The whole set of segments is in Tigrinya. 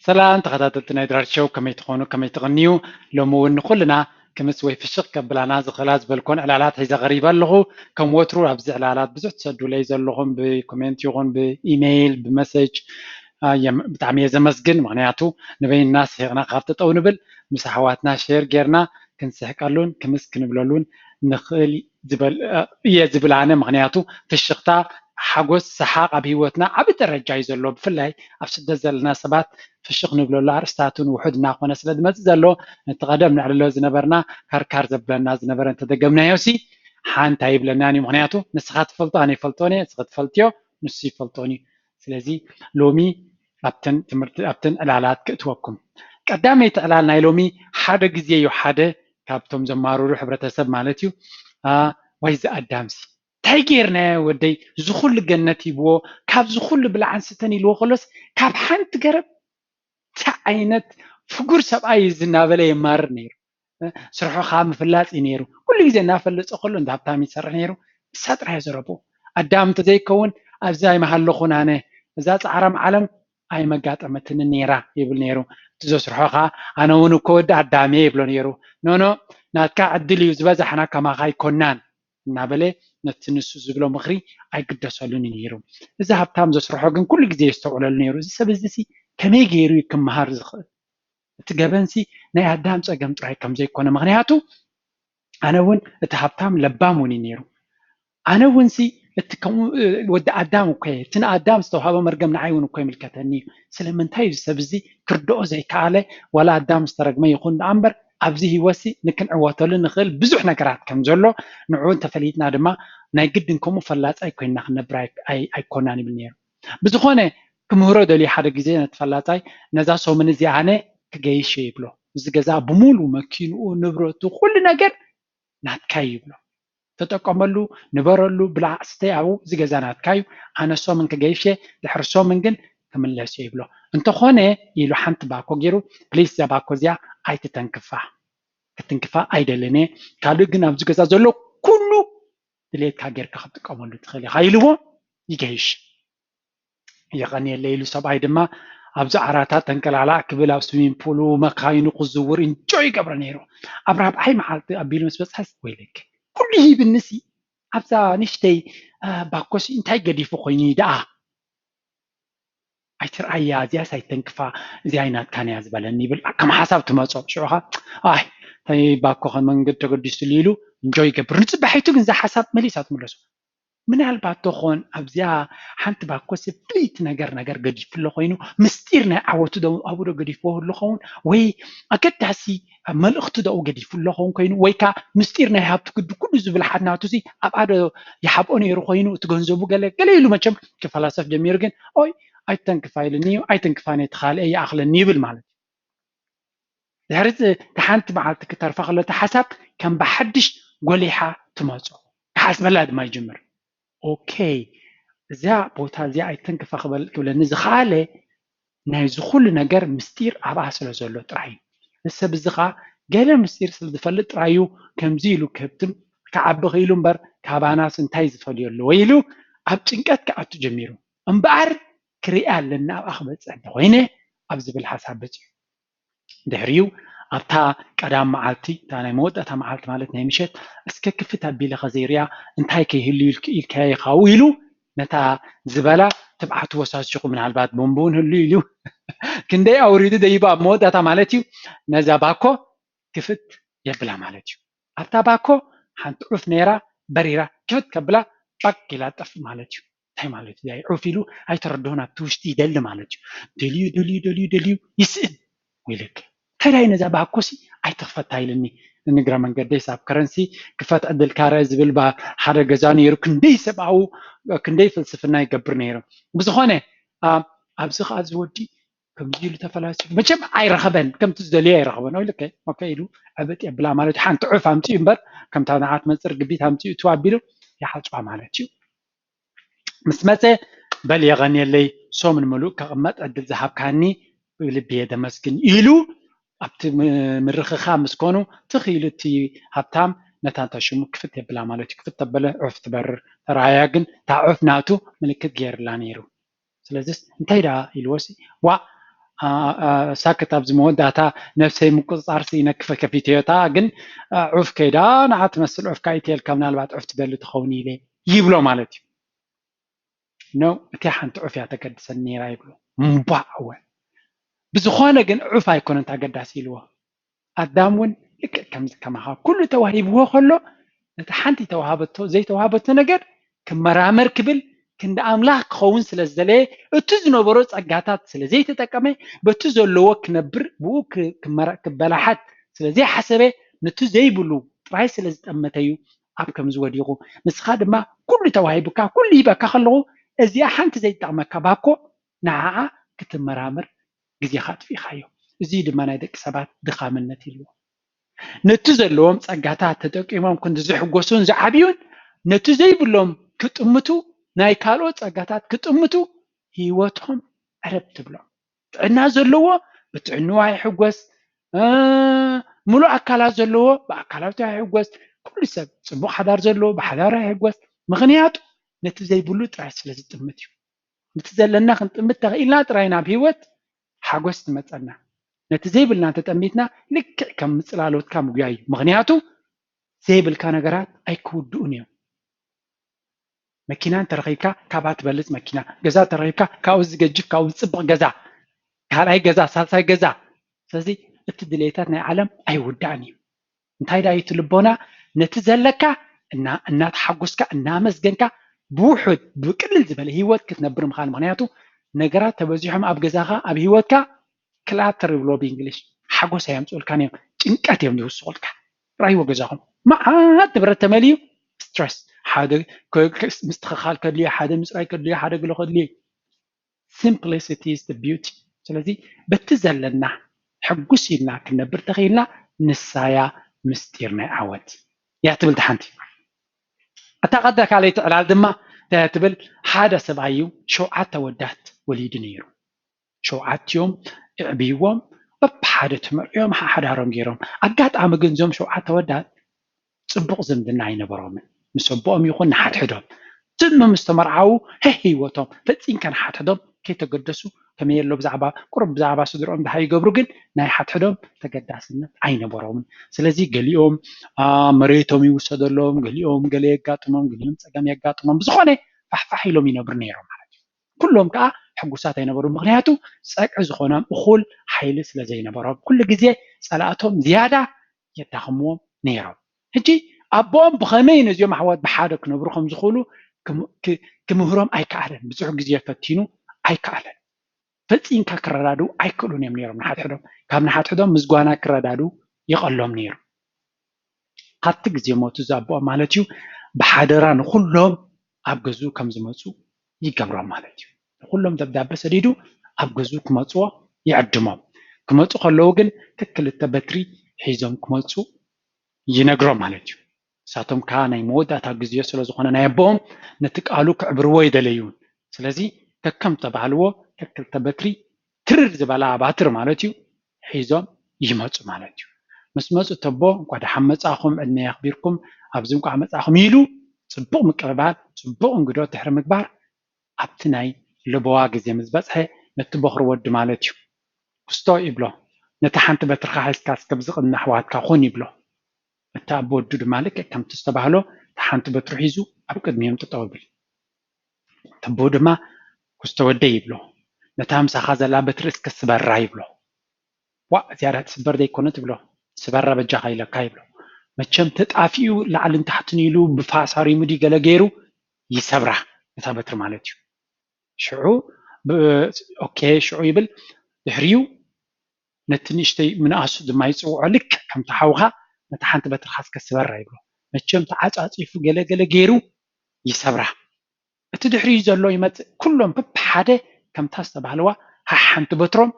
ሰላም ተኸታተልቲ ናይ ድራር ሾው፣ ከመይ ትኾኑ? ከመይ ትቕንዩ? ሎሚ እውን ንኹልና ክምስ ወይ ፍሽኽ ከብላና ዝኽእላ ዝበልኮን ዕላላት ሒዘ ቐሪበ ኣለኹ። ከም ወትሩ ኣብዚ ዕላላት ብዙሕ ትሰዱለይ ዘለኹም ብኮሜንት ይኹን ብኢሜይል ብመሴጅ፣ አ፣ የም-፣ ብጣዕሚ እየ ዘመስግን። ምኽንያቱ ንበይንና ስሒቕና ካብ ተጠው ንብል ምስ ኣሕዋትና ሼር ጌርና ክንስሕቀሉን ክምስ ክንብለሉን ንኽእል ዝበል-፣ እ፣ እየ ዝብል ኣነ። ምኽንያቱ ፍሽኽታ፣ ሓጎስ፣ ሰሓቕ ኣብ ህይወትና ዓቢ ደረጃ እዩ ዘሎ። ብፍላይ ኣብ ስደት ዘለና ሰባት ፍሽኽ ንብለሉ ኣርእስታት እውን ውሑድ እናኾነ ስለ ዝመጽእ ዘሎ፣ ነቲ ቀደም ነዕልሎ ዝነበርና ካርካር ዘብለና ዝነበረ እንተደገምናዮ ሲ ሓንቲ ኣይብለናን እዩ። ምኽንያቱ ንስኻ ትፈልጦ ኣነ ይፈልጦን እየ፣ ንስኺ ትፈልጥዮ ንሱ ይፈልጦን እዩ። ስለዚ ሎሚ ኣብተን ትምህርቲ፣ ኣብተን ዕላላት ክእትወኩም። ቀዳመይቲ ዕላል ናይ ሎሚ ሓደ ግዜ እዩ ሓደ ካብቶም ዘማርሩ ሕብረተሰብ ማለት እዩ። አ፣ ዋይ እዚ ኣዳምሲ እንታይ ጌርናዮ ወደይ፣ እዚ ኩሉ ገነት ሂብዎ፣ ካብዚ ኩሉ ብላዕን ስተን ኢልዎ ከሎስ ካብ ሓንቲ ገረብ እንታይ ዓይነት ፍጉር ሰብኣይ እዩ እዚ እናበለ የማርር ነይሩ። እ፣ ስርሑ ከዓ ምፍላጥ እዩ ነይሩ። ኩሉ ግዜ እናፈለጸ ከሎ እንዳ ሃብታም ይሰርሕ ነይሩ። ንሳ ጥራይ እያ ዘረብኦ። ኣዳም እንተዘይከውን ኣብዚ ኣይምሃለኹን ኣነ። እዛ ጻዕራም ዓለም ኣይመጋጠመትንን ነይራ ይብል ነይሩ። እቲ ዘስርሖ ከዓ ኣነ እውን እኮ ወዲ ኣዳም እየ ይብሎ ነይሩ። ኖኖ፣ ናትካ ዕድል እዩ፣ ዝበዛሕና ከማኻ ኣይኮናን እናበለ ነቲ ንሱ ዝብሎ ምኽሪ ኣይግደሰሉን እዩ ነይሩ። እዚ ሃብታም ዘስርሖ ግን ኩሉ ግዜ የስተውዕለሉ ነይሩ። እዚ ሰብ እዚ ሲ ከመይ ገይሩ እዩ ክመሃር ዝኽእል? እቲ ገበንሲ ናይ ኣዳም ጸገም ጥራይ ከም ዘይኮነ፣ ምኽንያቱ ኣነ እውን እቲ ሃብታም ለባም እውን እዩ ነይሩ። ኣነ እውን ሲ እቲ ከምኡ፣ እ፣ ወዲ ኣዳም እኮ እየ። እቲ ንኣዳም ዝተዋህበ መርገም ንዓይ እውን እኮ ይምልከተኒ እዩ። ስለምንታይ እዚ ሰብ እዚ ክርድኦ ዘይከኣለ? ዋላ ኣዳም ዝተረግመ ይኹን ደኣ እምበር ኣብዚ ህይወትሲ ንክንዕወተሉ ንኽእል ብዙሕ ነገራት ከም ዘሎ፣ ንዕኡ እንተፈሊጥና ድማ ናይ ግድን ከምኡ ፈላጻይ ኮይንና ክንነብር ኣይ-፣ ኣይ-፣ ኣይኮናን ይብል ነይሩ። ብዝኾነ ክምህሮ ደልዩ ሓደ ግዜ ነቲ ፈላጻይ፣ ነዛ ሶምን እዚኣ ኣነ ክገይሽ እየ ይብሎ። እዚ ገዛ ብምሉእ መኪንኡ፣ ንብረቱ፣ ኩሉ ነገር ናትካ እዩ ይብሎ። ተጠቀመሉ፣ ንበረሉ፣ ብላዕ፣ ስተይ ኣብኡ፣ እዚ ገዛ ናትካ እዩ። ኣነ ሶምን ክገይሽ እየ፣ ድሕሪ ሶምን ግን ክምለስ እየ ይብሎ። እንተኾነ ኢሉ ሓንቲ ባኮ ገይሩ፣ ፕሊስ እዛ ባኮ እዚኣ ኣይትተንክፋ። ክትንክፋ ኣይደልን እየ። ካልእ ግን ኣብዚ ገዛ ዘሎ ኩሉ ድሌትካ ጌርካ ክትጥቀመሉ ትኽእል ኢኻ ኢልዎ ይገይሽ። የቐንየለይ ኢሉ ሰብኣይ ድማ ኣብዚ ዓራታት ተንቀላዕላዕ ክብል ኣብ ስዊሚንግ ፑሉ መካይኑ ክዝውር ኢንጆይ ይገብሮ ነይሩ። ኣብ ራብዓይ መዓልቲ ኣቢሉ ምስ በጽሐስ ወይለክ ኩሉ ሂብንሲ ኣብዛ ንሽተይ፣ አ፣ ባኮሲ እንታይ ገዲፉ ኮይኑ እዩ ደኣ? ኣይትርኣያ፣ እዚኣስ ኣይተንክፋ፣ እዚኣ ኣይናትካን እያ ዝበለኒ ይብል። ከም ሓሳብ ትመጾ። ሽዑ ኸኣ፣ ኣይ፣ እንታይ ባኮ ከም መንገዲ ተገዲሱሉ ኢሉ እንጆይ ይገብር። ንጽባሒቱ ግን እዛ ሓሳብ መሊሳ ትምለሶ። ምናልባት ተኾን ኣብዚኣ ሓንቲ ባኮሲ ፍልይቲ ነገር፣ ነገር ገዲፉ ኣሎ ኮይኑ፣ ምስጢር ናይ ዓወቱ ዶ ኣብኡ ዶ ገዲፍዎ ኣሎ ኸውን? ወይ ኣገዳሲ መልእኽቲ ዶ ኣብኡ ገዲፉ ኣሎ ኸውን ኮይኑ? ወይ ከኣ ምስጢር ናይ ሃብቲ ግዲ ኩሉ ዝብል ሓድናቱ ሲ ኣብኣ ዶ ይሓብኦ ነይሩ ኮይኑ፣ እቲ ገንዘቡ ገለ ገለ ኢሉ መቸም ክፈላሰፍ ጀሚሩ። ግን ኦይ ኣይተንክፋ ኢልኒ እዩ፣ ኣይተንክፋ ነቲ ካልእ ይኣኽለኒ ይብል ማለት እዩ። ድሕሪ እቲ ሓንቲ መዓልቲ ክተርፋ ከሎ እቲ ሓሳብ ከም ብሓድሽ ጎሊሓ ትመጾ። ክሓስበላ ድማ ይጅምር። ኦኬ፣ እዛ ቦታ እዚኣ ኣይተንክፋ ክበል-፣ ክብለኒ ዝኸኣለ ናይዚ ኩሉ ነገር ምስጢር ኣብኣ ስለ ዘሎ ጥራይ እዩ። እዚ ሰብ እዚ ኸኣ ገለ ምስጢር ስለ ዝፈልጥ ጥራይ እዩ ከምዚ ኢሉ ክህብትም ክዓቢ ክኢሉ እምበር፣ ካባናስ እንታይ ዝፈልዮ ኣለዎ ኢሉ ኣብ ጭንቀት ክኣቱ ጀሚሩ። እምበኣር ክርኢ ኣለኒ ኣብኣ ክበጽሕ እንተኾይነ ኣብ ዝብል ሓሳብ በጺሑ። ድሕሪኡ ኣብታ ቀዳም መዓልቲ፣ እታ ናይ መወዳእታ መዓልቲ ማለት ናይ ምሸት፣ እስከ ክፍት ኣቢለ ከዘይርያ እንታይ ከይህሉ ኢልክ-፣ ኢልካዮ ኢኻ ኢሉ ነታ ዝበላ ትብዓት ወሳሲኹ፣ ምናልባት ቦምብ እውን ህሉ ኢሉ ክንደይ ኣውሪዱ ደይቡ ኣብ መወዳእታ ማለት እዩ ነዛ ባኮ ክፍት የብላ ማለት እዩ። ኣብታ ባኮ ሓንቲ ዑፍ ነይራ በሪራ ክፍት ከብላ ጳቅ ኢላ ጠፍ ማለት እዩ። እንታይ ማለት እዩ? ዑፍ ኢሉ ኣይተረድሆን ኣብቲ ውሽጢ ይደሊ ማለት እዩ። ደልዩ፣ ደልዩ፣ ደልዩ፣ ደልዩ ይስእን። ወይለክ፣ እንታይ ዳይ ነዛ ባኮሲ ኣይትኽፈታ ኢልኒ። ንግረ መንገደይስ ኣብ ከረንሲ ክፈት ዕድል ካረ ዝብል ባ-፣ ሓደ ገዛ ነይሩ። ክንደይ ሰብኣዊ፣ ክንደይ ፍልስፍና ይገብር ነይሩ። ብዝኾነ፣ አ፣ ኣብዚ ኸኣ እዚ ወዲ ከምዚ ኢሉ ተፈላሲፉ። መቸም ኣይረኸበን፣ ከምቲ ዝደልዮ ኣይረኸበን። ወይለክ፣ ኦኬ ኢሉ ዕብጥ የብላ ማለት እዩ። ሓንቲ ዑፍ ኣምጺኡ እምበር፣ ከምታ ንዓ ትመጽእ ርግቢት ኣምጺኡ እትው ኣቢሉ ይሓጽባ ማለት እዩ። ምስ መጸ፣ በል የቐንየለይ፣ ሶምን ምሉእ ከቕመጥ ዕድል ዝሃብካኒ ብልቢ እየ ደመስግን ኢሉ ኣብቲ ም-፣ ምርኽኻብ ምስ ኮኑ፣ ትኽ ኢሉ እቲ ሃብታም ነታ እንታ ሽሙ ክፍት የብላ ማለት እዩ። ክፍት ተበለ ዑፍ ትበርር። ተረኣያ ግን እታ ዑፍ ናቱ ምልክት ገይርላ ነይሩ። ስለዚስ እንታይ ደኣ ኢልዎሲ፣ ዋእ፣ ሳክት ኣብዚ መወዳእታ ነፍሰይ ምቁፅፃር ስኢነ ክፈከፊትዮታ ግን ዑፍ ከይዳ ንዓ ትመስል ዑፍ ካይትየልካ ምናልባት ዑፍ ትደሊ ትኸውን ኢለ ይብሎ ማለት እዩ። ነው እቲ ሓንቲ ዑፍ እያ ተገድሰኒ ነይራ ይብሎ። እምቧዕ እወ ብዝኾነ ግን ዑፍ ኣይኮነን ኣገዳሲ ኢልዎ። ኣዳም እውን ልክዕ ከምዚ ከማኻ ኩሉ ተዋሂብዎ ከሎ ነቲ ሓንቲ ተዋሃበቶ ዘይተዋሃበቶ ነገር ክመራመር ክብል ክንዲ ኣምላኽ ክኸውን ስለ ዝደለየ እቲ ዝነበሮ ጸጋታት ስለ ዘይተጠቀመ በቲ ዘለዎ ክነብር ብኡ ክበላሓት ስለ ዘይሓሰበ ነቲ ዘይብሉ ጥራይ ስለ ዝጠመተዩ ኣብ ከምዚ ወዲቑ። ንስኻ ድማ ኩሉ ተዋሂቡካ ኩሉ ሂበካ ከለኹ እዚኣ ሓንቲ ዘይጠቕመካ ባኮ ንዓኣ ክትመራመር ግዜኻ ኣጥፊእኻዮ። እዚ ድማ ናይ ደቂ ሰባት ድኻምነት ኢልዎ። ነቲ ዘለዎም ጸጋታት ተጠቂሞም ክንዲ ዝሕጎሱን ዝዓብዩን ነቲ ዘይብሎም ክጥምቱ ናይ ካልኦት ጸጋታት ክጥምቱ ህይወቶም ዕረብ ትብሎም። ጥዕና ዘለዎ ብጥዕንኡ ኣይሕጎስ፣ ምሉእ ኣካላት ዘለዎ ብኣካላቱ ኣይሕጎስ። ኩሉ ሰብ ጽቡቕ ሓዳር ዘለዎ ብሓዳሩ ኣይሕጎስ። ምኽንያቱ ነቲ ዘይብሉ ጥራይ ስለ ዝጥምት እዩ። ነቲ ዘለና ክንጥምት ተኽኢልና ጥራይ ናብ ህይወት ሓጎስ ትመጸና። ነቲ ዘይብልና እንተጠሚትና ልክዕ ከም ምጽላሎትካ ምጉያይ እዩ። ምኽንያቱ ዘይብልካ ነገራት ኣይክውድኡን እዮም። መኪና እንተረኺብካ ካብኣ ትበልጽ መኪና፣ ገዛ እንተረኺብካ ካብኡ ዝገጅፍ ካብኡ ዝጽብቕ ገዛ፣ ካልኣይ ገዛ፣ ሳልሳይ ገዛ። ስለዚ እቲ ድሌታት ናይ ዓለም ኣይውዳእን እዩ። እንታይ ዳ እቲ ልቦና ነቲ ዘለካ እና እናተሓጎስካ እናመስገንካ ብውሑድ ብቅልል ዝበለ ህይወት ክትነብር ምኻል። ምክንያቱ ነገራት ተበዚሖም ኣብ ገዛኻ ኣብ ህይወትካ ክላተር ይብሎ ብእንግሊሽ ሓጎስ ኣየምፅኡልካን እዮም፣ ጭንቀት እዮም ዝውስኹልካ። ራይዎ ገዛኹም መዓት ንብረት ተመልዩ ስትረስ፣ ሓደ ምስትኽኻል ከድልዮ፣ ሓደ ምፅራይ ከድልዮ፣ ሓደ ግሎ ከድልዮ። Simplicity is the beauty። ስለዚ በቲ ዘለና ሕጉስ ኢልና ክንነብር ተኽኢልና ንሳያ ምስጢር ናይ ዓወት እያ ትብል ሓንቲ። እታ ቀዳ ካልኣይቲ ዕላል ድማ እንታይ ትብል? ሓደ ሰብኣይ እዩ ሸውዓተ ወዳት ወሊዱ ነይሩ። ሸውዓቲኦም እዕብይዎም በብሓደ ተመርዕዮም ሓዳሮም ገይሮም። ኣጋጣሚ ግን እዞም ሸውዓተ ወዳት ፅቡቕ ዝምድና ኣይነበሮምን ምስ ኣቦኦም ይኹን ንሓድሕዶም። ትም ምስ ተመርዓዉ ህህ ህይወቶም ፈፂምካ ንሓድሕዶም ከይተገደሱ ከመይ ኣሎ ብዛዕባ ቁሩብ ብዛዕባ ስድርኦም ድሃ ይገብሩ ግን ናይ ሓድሕዶም ተገዳስነት ኣይነበሮምን። ስለዚ ገሊኦም መሬቶም ይውሰደሎም፣ ገሊኦም ገለ የጋጥሞም፣ ገሊኦም ፀገም የጋጥሞም። ብዝኾነ ፋሕፋሕ ኢሎም ይነብሩ ነይሮም ማለት እዩ። ኩሎም ከዓ ሕጉሳት ኣይነበሩ። ምክንያቱ ፀግዒ ዝኾኖም እኹል ሓይሊ ስለ ዘይነበሮም ኩሉ ግዜ ፀላእቶም ዝያዳ የዳኽምዎም ነይሮም። ሕጂ ኣቦኦም ብኸመይ ነዚኦም ኣሕዋት ብሓደ ክነብሩ ከም ዝኽእሉ ክምህሮም ኣይከኣለን። ብዙሕ ግዜ ፈቲኑ ኣይከኣለን። ፈፂምካ ክረዳድኡ ኣይክእሉን እዮም ነይሮም ንሓድሕዶም። ካብ ንሓድሕዶም ምስጓና ክረዳድኡ ይቐሎም ነይሩ። ካብቲ ግዜ ሞቱ እዚ ኣቦኦም ማለት እዩ ብሓደራ ንኩሎም ኣብ ገዝኡ ከም ዝመፁ ይገብሮም ማለት እዩ። ንኩሎም ደብዳበ ሰዲዱ ኣብ ገዝኡ ክመፅዎ ይዕድሞም። ክመፁ ከለዉ ግን ክልተ በትሪ ሒዞም ክመፁ ይነግሮም ማለት እዩ። ንሳቶም ከዓ ናይ መወዳእታ ግዜ ስለ ዝኾነ ናይ ኣቦኦም ነቲ ቃሉ ክዕብርዎ ይደለዩን። ስለዚ ከከም ተባህልዎ ክልተ በትሪ ትርር ዝበላ ባትሪ ማለት እዩ ሒዞም ይመፁ ማለት እዩ። ምስ መፁ ተቦ እንኳ ደሓን መፃኹም ዕድመ የኽቢርኩም ኣብዚ እንኳ መፃኹም ኢሉ ፅቡቕ ምቅብባል ፅቡቕ እንግዶ ድሕሪ ምግባር ኣብቲ ናይ ለበዋ ግዜ ምስ በፅሐ ነቲ በኹሪ ወዲ ማለት እዩ ክስቶ ይብሎ። ነቲ ሓንቲ በትርኻ ሒዝካ እስከ ብዚ ቅድሚ ኣሕዋትካ ኩን ይብሎ። እቲ ኣቦ ወዱ ድማ ልክዕ ከምቲ ዝተባህሎ እታ ሓንቲ በትሩ ሒዙ ኣብ ቅድሚኦም ጠጠው ይብል። ተቦ ድማ ኩስቶ ወደይ ይብሎ። ነታ ምሳኻ ዘላ በትሪ እስከ ስበራ ይብሎ። ዋእ ዝያዳ ትስበር ዘይኮነ ትብሎ። ስበራ በጃኻ ኢለካ ይብሎ። መቸም ተጣፊኡ ላዕልን ታሕትን ኢሉ ብፋስ ሃሪሙ ድዩ ገለ ገይሩ ይሰብራ ነታ በትሪ ማለት እዩ። ሽዑ ኦኬ ሽዑ ይብል ድሕሪኡ ነቲ ንእሽተይ ምንኣሱ ድማ ይፅውዖ ልክዕ ከምቲ ሓውኻ ነታ ሓንቲ በትርኻ እስከ ስበራ ይብሎ። መቸም ተዓፃፂፉ ገለ ገለ ገይሩ ይሰብራ። እቲ ድሕሪኡ ዘሎ ይመፅእ ኩሎም በብሓደ ከምታ ዝተባህልዋ ሓሓንቲ በትሮም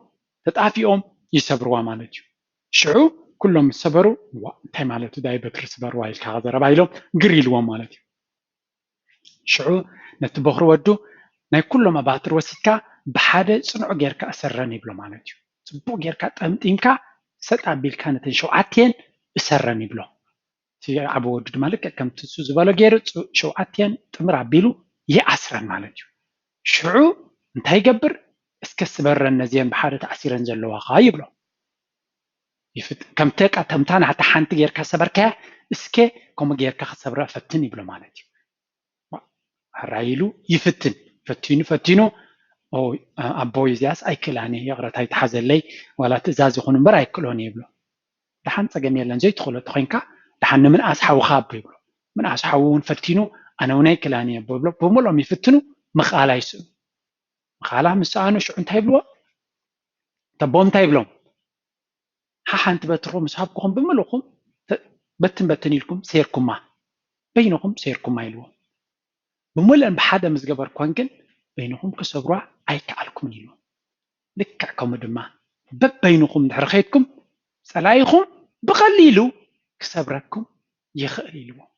ተጣፊኦም ይሰብርዋ ማለት እዩ። ሽዑ ኩሎም ምስ ሰበሩ ዋ እንታይ ማለት ዳይ በትሪ ስበርዋ ኢልካ ዘረባ ኢሎም ግር ኢልዎም ማለት እዩ። ሽዑ ነቲ በኹሪ ወዱ ናይ ኩሎም ኣባትር ወሲድካ ብሓደ ፅኑዕ ጌርካ እሰረን ይብሎ ማለት እዩ። ፅቡቕ ጌርካ ጠምጢምካ ሰጥ ኣቢልካ ነተን ሸውዓትየን እሰረን ይብሎ። እቲ ዓቢ ወዱ ድማ ልክዕ ከምቲ እሱ ዝበሎ ገይሩ ሸውዓትየን ጥምር ኣቢሉ ይኣስረን ማለት እዩ። ሽዑ እንታይ ይገብር? እስከ ስበረን ነዚአን ብሓደ ተኣሲረን ዘለዋ ኸዓ ይብሎ። ከምተ ከምታ ናታ ሓንቲ ጌርካ ሰበርካያ፣ እስከ ከምኡ ጌርካ ክሰብራ ፈትን ይብሎ ማለት እዩ። ሕራይ ኢሉ ይፍትን። ፈቲኑ ፈቲኑ፣ ኣቦይ እዚኣስ ኣይክእላን እየ፣ ይቕረታ ይትሓዘለይ፣ ዋላ ትእዛዝ ይኹን እምበር ኣይክእሎን እየ ይብሎ። ደሓን ጸገም የለን፣ ዘይትኽእሎ ተኾይንካ ደሓን ንምንኣስ ሓውኻ ኣቦ ይብሎ። ምንኣስ ሓው እውን ፈቲኑ፣ ኣነ እውን ኣይክእላን እየ ኣቦ ይብሎ። ብምልኦም ይፍትኑ፣ ምኽኣል ኣይስእኑ። ምኽኣላ ምስ ሰኣኑ ሽዑ እንታይ ይብልዎ? ተቦም እንታይ ይብሎም? ሓሓንቲ በትርኹም ምስ ሃብኩኹም ብምልእኹም በትን በትን ኢልኩም ሴርኩማ፣ በይንኹም ሴርኩማ ኢልዎም። ብምልአን ብሓደ ምስ ገበርኩወን ግን በይንኹም ክሰብሩዋ ኣይከኣልኩምን ኢልዎም። ልክዕ ከምኡ ድማ በበይንኹም ድሕሪ ኸይድኩም ጸላኢኹም ብቐሊሉ ክሰብረኩም ይኽእል ኢልዎም።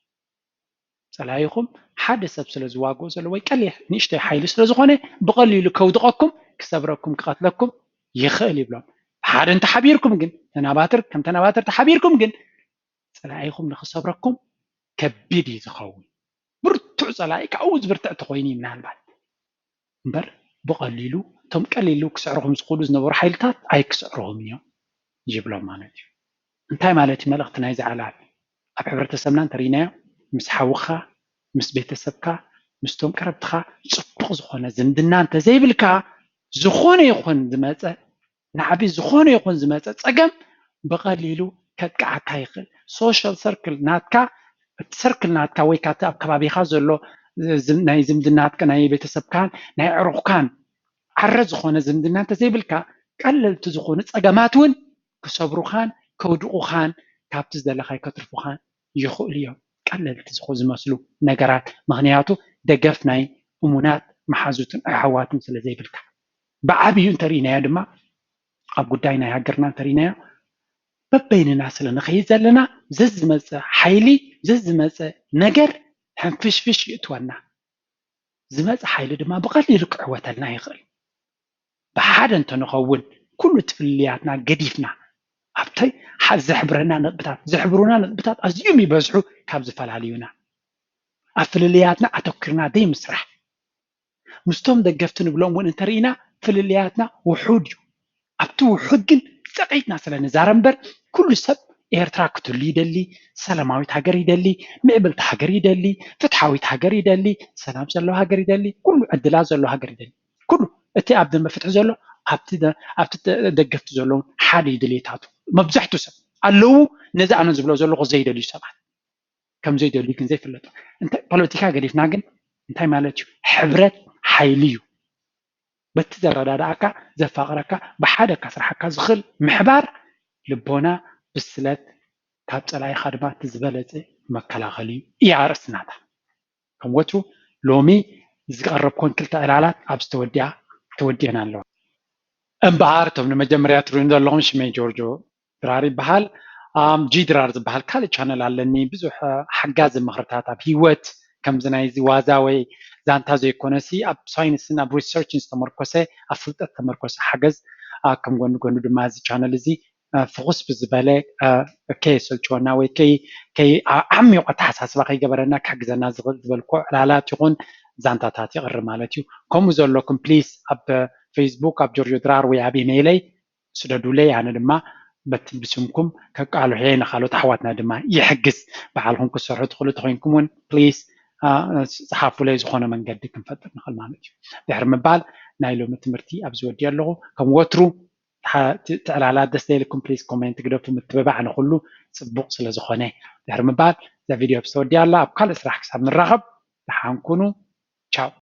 ጸላኢኹም ሓደ ሰብ ስለ ዝዋግኦ ዘሎ ወይ ቀሊል ንእሽተይ ሓይሊ ስለ ዝኾነ ብቐሊሉ ከውድቐኩም ክሰብረኩም ክቐትለኩም ይኽእል ይብሎም። ብሓደ እንተሓቢርኩም ግን ተናባትር ከም ተናባትር ተሓቢርኩም ግን ጸላኢኹም ንኽሰብረኩም ከቢድ እዩ ዝኸውን። ብርቱዕ ጸላኢ ካብኡ ዝብርትዕ ተኾይኑ እዩ ምናልባት እምበር ብቐሊሉ እቶም ቀሊሉ ክስዕርኹም ዝኽእሉ ዝነበሩ ሓይልታት ኣይክስዕርኹም እዮም ይብሎም ማለት እዩ። እንታይ ማለት እዩ መልእኽቲ ናይዚ ዕላል? ኣብ ሕብረተሰብና እንተሪእናዮ ምስ ሓውኻ ምስ ቤተሰብካ ምስቶም ቀረብትኻ ፅቡቕ ዝኾነ ዝምድና እንተዘይብልካ ዝኾነ ይኹን ዝመፀ ናዕቢ ዝኾነ ይኹን ዝመፀ ፀገም ብቐሊሉ ከጥቅዓካ ይኽእል። ሶሻል ሰርክል ናትካ እቲ ሰርክል ናትካ ወይ ካብቲ ኣብ ከባቢኻ ዘሎ ናይ ዝምድናትካ ናይ ቤተሰብካን ናይ ዕሩኽካን ዓረ ዝኾነ ዝምድና እንተዘይብልካ ቀለልቲ ዝኾኑ ፀገማት እውን ክሰብሩኻን ከውድቑኻን ካብቲ ዝደለኻይ ከትርፉኻን ይኽእሉ እዮም። ቀለልቲ ዝኾ ዝመስሉ ነገራት ምኽንያቱ ደገፍ ናይ እሙናት መሓዙትን ኣሕዋትን ስለ ዘይብልካ ብዓብዩ እንተርኢናዮ ድማ ኣብ ጉዳይ ናይ ሃገርና እንተርኢናዮ በበይንና ስለ ንኸይድ ዘለና ዘዝመፀ ሓይሊ ዘዝመፀ ነገር ሕንፍሽፍሽ ይእትወና ዝመፀ ሓይሊ ድማ ብቐሊሉ ክዕወተልና ይኽእል። ብሓደ እንተንኸውን ኩሉ እቲ ፍልልያትና ገዲፍና ኣብተይ ዘሕብረና ነጥብታት ዘሕብሩና ነጥብታት ኣዝዮም ይበዝሑ ካብ ዝፈላልዩና ኣብ ፍልልያትና ኣተኪርና ዘይምስራሕ ምስቶም ደገፍቲ ንብሎም እውን እንተርኢና ፍልልያትና ውሑድ እዩ። ኣብቲ ውሑድ ግን ጸቒጥና ስለ ንዛረብ እምበር ኩሉ ሰብ ኤርትራ ክትህሉ ይደሊ፣ ሰላማዊት ሃገር ይደሊ፣ ምዕብልቲ ሃገር ይደሊ፣ ፍትሓዊት ሃገር ይደሊ፣ ሰላም ዘለዎ ሃገር ይደሊ፣ ኩሉ ዕድላት ዘለዎ ሃገር ይደሊ። ኩሉ እቲ ኣብ ደንበ ፍትሒ ዘሎ ኣብቲ ኣብቲ ደገፍቲ ዘለውን ሓደ እዩ ድሌታቱ። መብዛሕትኡ ሰብ ኣለዉ ነዚ ኣነ ዝብሎ ዘለኹ ዘይደልዩ ሰባት ከም ዘይደልዩ ግን ዘይፍለጡ። ፖለቲካ ገዲፍና ግን እንታይ ማለት እዩ? ሕብረት ሓይሊ እዩ። በቲ ዘረዳድኣካ ዘፋቕረካ ብሓደ ካስርሓካ ዝኽእል ምሕባር ልቦና ብስለት ካብ ጸላኢኻ ድማ እቲ ዝበለጸ መከላኸሊ እዩ። እያ ኣርእስቲ ናታ። ከም ወትሩ ሎሚ ዝቐረብኮን ክልተ ዕላላት ኣብዚ ተወዲኣ ተወዲአን ኣለዋ። እምበኣር እቶም ንመጀመርያ ትርእዩን ዘለኹም ሽመይ ጆርጆ ድራር ይበሃል። ጂ ድራር ዝበሃል ካልእ ቻነል ኣለኒ። ብዙሕ ሓጋዚ ምኽርታት ኣብ ህይወት ከምዚ ናይዚ ዋዛ ወይ ዛንታ ዘይኮነሲ ኣብ ሳይንስን ኣብ ሪሰርችን ዝተመርኮሰ ኣብ ፍልጠት ዝተመርኮሰ ሓገዝ ከም ጎኒ ጎኒ ድማ እዚ ቻነል እዚ ፍኹስ ብዝበለ ከየሰልችወና ወይ ዓሚቑ ኣተሓሳስባ ከይገበረና ክሕግዘና ዝኽእል ዝበልኮ ዕላላት ይኹን ዛንታታት ይቕርብ ማለት እዩ። ከምኡ ዘለኩም ፕሊስ ኣብ ፌስቡክ ኣብ ጆርጆ ድራር ወይ ኣብ ኢሜይለይ ስደዱለይ ኣነ ድማ በቲ ብስምኩም ከቃልሖ እየ ንካልኦት ኣሕዋትና ድማ ይሕግዝ በዓልኩም ክትሰርሑ ትኽእሉ ተኮይንኩም እውን ፕሊስ ፀሓፉለይ ዝኾነ መንገዲ ክንፈጥር ንኽእል ማለት እዩ። ድሕሪ ምባል ናይ ሎሚ ትምህርቲ ኣብዚ ወዲኦ ኣለኹ። ከም ወትሩ እቲ ዕላላት ደስ ዘይልኩም ፕሊስ ኮሜንት ግደፉ። ምትብባዕ ንኩሉ ፅቡቕ ስለ ዝኾነ ድሕሪ ምባል እዛ ቪድዮ ኣብዚ ተወዲኣ ኣላ። ኣብ ካልእ ስራሕ ክሳብ ንራኸብ ደሓን ኩኑ። ቻው።